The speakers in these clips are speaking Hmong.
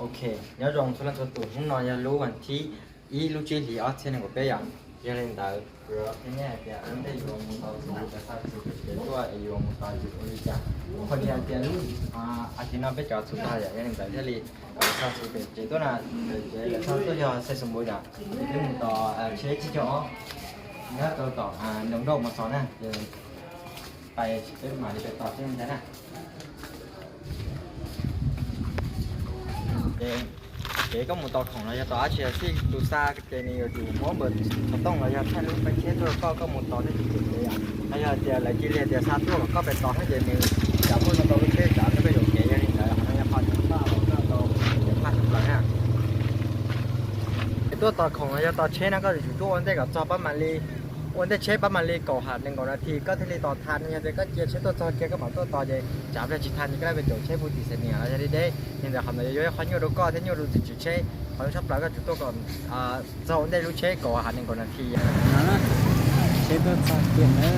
Ok, nyob zoo txhua leej txhua tus, hnub no yog lub vas thib ib lub tsib hlis ob txhiab nees nkaum peb yom. Yog li ntawd kuv yuav qhia nej hais tias ua ntej yuav mus tos txhuv, yuav xa txhuv pem tsev tuaj es yuav mus tos yus ua li cas. Qhov tias hais tias lub, a, tim no peb cov txhuv tag yom, yog li ntawd thiaj li xa txhuv pem tsev tuaj na. Pem tsev lawv xa tuaj yog xais xus npus yom, peb mus tos tsheb tsib caug ob nyob rau tom Noo Doj Mos Xos na. Pais peb mam li pais tos tsheb ntag na. Ces kev koj mus tos khoom los yog tos dab tsi los xij, tus xa ces nws yuav tsum muab npawb xov tooj los yog thaij lub peb tsheb tuaj rau koj, koj mus tos thiaj tsis pem kev yom. Los yog tias lawv cia li tias xa tuaj kom koj pem tos thiab ces nws tsam muaj no tau lub tsheb tsam rau koj yuam kev, yog li ntawd qhov no yog qhov tseem faj los koj tau tseem faj tshaj plaws na. Es tuaj tos khoom los yog tos tsheb no koj yuav tsum tuaj ua ntej kom txog pab mam li, ua ntej tsheb pab mam li kaum ham nees nkaum nas this koj thiaj li tos tham. Yog tias koj cia tsheb tuaj txog kiag koj mam tuaj tos ces tsam pliag tsis tham ces koj laj pem caum tsheb puv tim Xais Nias los yog li deb. Li ntawd qhov ntawd yuav yog qhov nyuaj rau koj thiab nyuaj rau tus tswv tsheb. Qhov nyuaj tshaj plaws koj tsum tuaj kom txog ua ntej lub tsheb kaum ham nees nkaum nas this. Tsheb tuaj txog kiag lawm.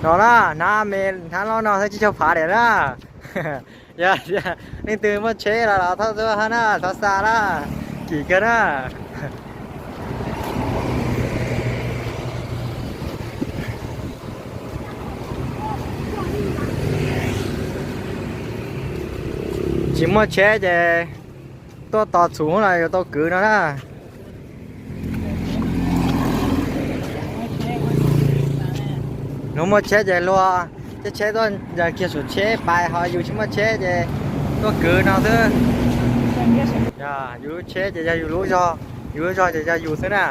No na, hnab me hnab loj no xwb tsib caug phav diam na. Yog leej twg muaj tsheb los los thauj tuaj hab na, thov xa na, kim kawg na. Tsis muaj tsheb ces tuaj tos txhuv los yuav tau kwv no na. Luag muaj tsheb ces luag caij tsheb tuaj kiag saum tsheb pais, ho yus tsis muaj tsheb ces tuaj kwv no xwb. Yus lub tsheb ces yog yus lub zog, yus lub zog ces yog yus xwb na.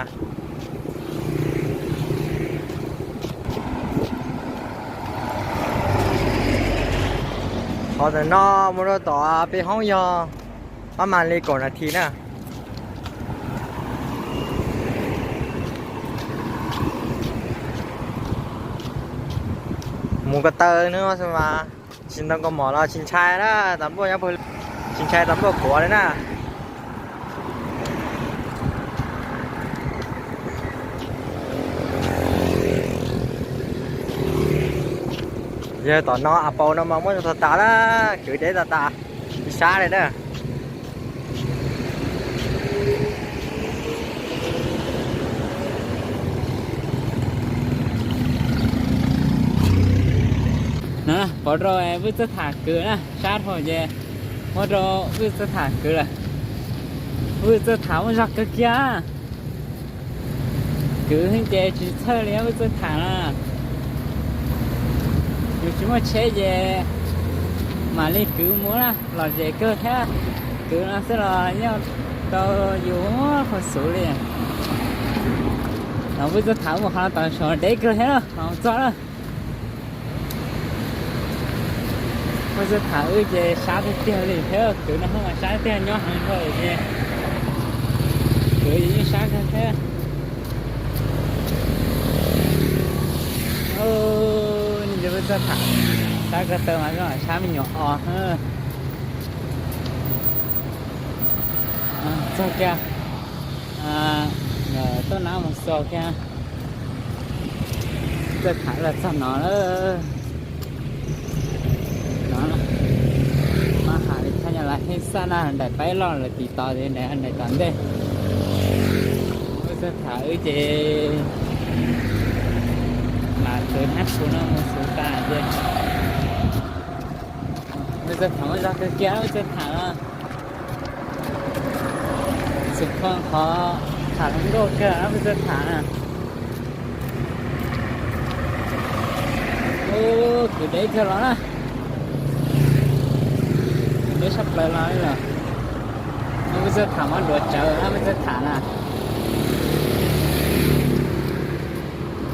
Qhov ntawm no mus rau tom peb hoob yog pab mam li kaum nas this na. Mus ko taw no mas tsis ntau kaus mom los tsis ntshai na, tas npuaj nyob, tsis ntshai tas npuaj kuav li na. Yog tom no a paus no mas muab txog tas na, kwv deb tas tas, tsis sab li na. No pov rau Vwj Txawj Tham kwv na, sab dhau ces muab rau Vwj Txawj Tham kwv lawm. Vwj Txawj Tham muaj zog kawg kiag. Kwv ces tsis txhawj li Vwj Txawj Tham na. Yus tsis muaj tsheb ces mam li kwv mus na, lom zem kawg thiab. Kwv no xwb los yeej tau yus hauv xub li. Los Vwj Txawj Tham mus qhov no tom saum deb kawg thiab, los txog na. Vwj Txawj Tham wb ces sab tiag tiag li thiab, kwv no mas sab tiag, nyob heev dhau ces kwv yeej sab kawg thiab. Nej ntsia Vwj Txawj Tham sab ko taw mas zoo sab me nyuam os. Txog kiag, tuaj nab mus xaus kiag. Txawj Tham los txog no lawm. No, mas has li thaj nyab laj hej xaj na, daim paib loj lawm tim tod, daim tom ntej. Vwj Txawj Tham wb ces lam txawv hnab kuv no mus xwb tas ces Vwj Txawj Tham muaj zog kawg kiag, Vwj Txawj Tham los. Qhov tham hluas nkauj kiag peb txawj tham na. Ub, kwv deb kawg los na. Kwv deb sab plaws los li lawm. No peb txawj tham mab duav tsawv na, peb txawj tham na.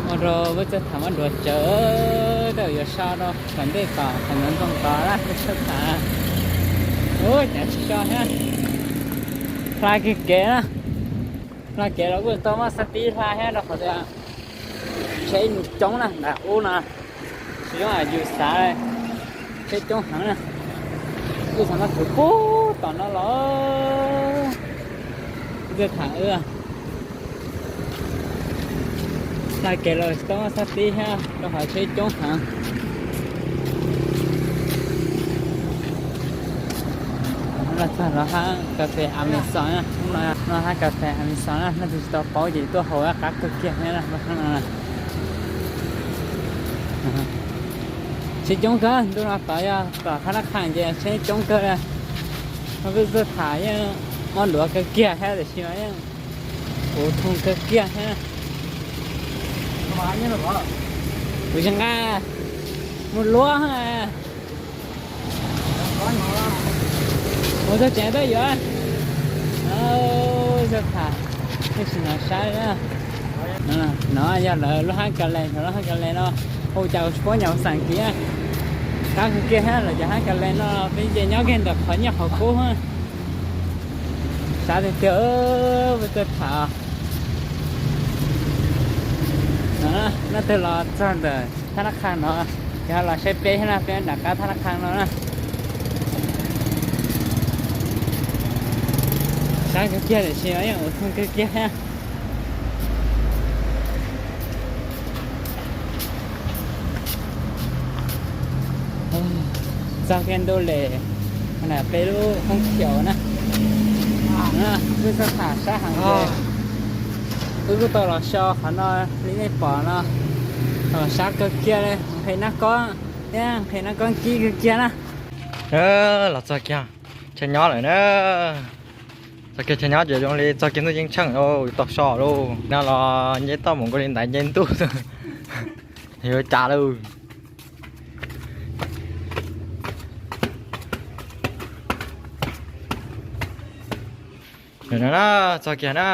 Ua rau peb txawj tham mab duav tsawv, tej zaum yuav so rau tom ntej tom qhov ntxoov ntxoo tod na peb txawj tham. Ub, cav tsis so thiab. Hla kiag kev na. Hla kev los kuj tau muaj xab tib hla thiab rau qhov tias tsheb nws coob na nram ub no. Tsis zoo yus xav, tsheb coob heev na. Wb txog no kwv pub tom no los, wb txawj tham wb. Hla kev los tsis tau muaj xab tib thiab rau qhov tsheb coob heev. Los txog lub hab kas fes Amazon na, lub no hab kas fes Amazon na, leej twg tsis tau paub ces tuaj haus qab kawg kiag thiab no. Tsheb coob kawg, ntu no tod yog tom thab nab qhas ces tsheb coob kawg. Peb txawj tham yeej mob duav kawg kiag thiab tiam sis mas yeej ua thooj kawg kiag thiab. Kuv tsis nqa, mus luab. Mus txog tsev tuaj yuav. Txawj tham, tib si no saib na. No yog lawv lub hab kas fes, lub hab kas fes no hu cas kuv tsis paub, nyob xeem Kiv. Qab kawg kiag thiab, lawv cov hab kas fes no peb nce nyob kiag ntawm qhov nyiaj qhov kub. Saib tiag tiag, peb txawj tham. Leej twg los txog ntawm thab nab qhas no ces ho los saib peb thiab na, peb nram qab thab nab qhas no na. Saib kawg kiag tiam sis yeej ua thooj kawg kiag thiab. Txog kiag ntu lawm, peb lub koob khiaum na. Wb txawj tham sab heev ces wb kuj tau los so qhov no li nej pom no. Sab kawg kiag li, nqhis nab koob thiab nqhis nab koob kib kawg kiag na. Los txog kiag chaw nyob lawm na. Txog kiag chaw nyob ces zoo li txog kiag ntuj ceeb tsheej, tau so lauj. No los nce toj mus nkaus li ntaiv nce ntuj, yuav cas lauj. Txog kiag na.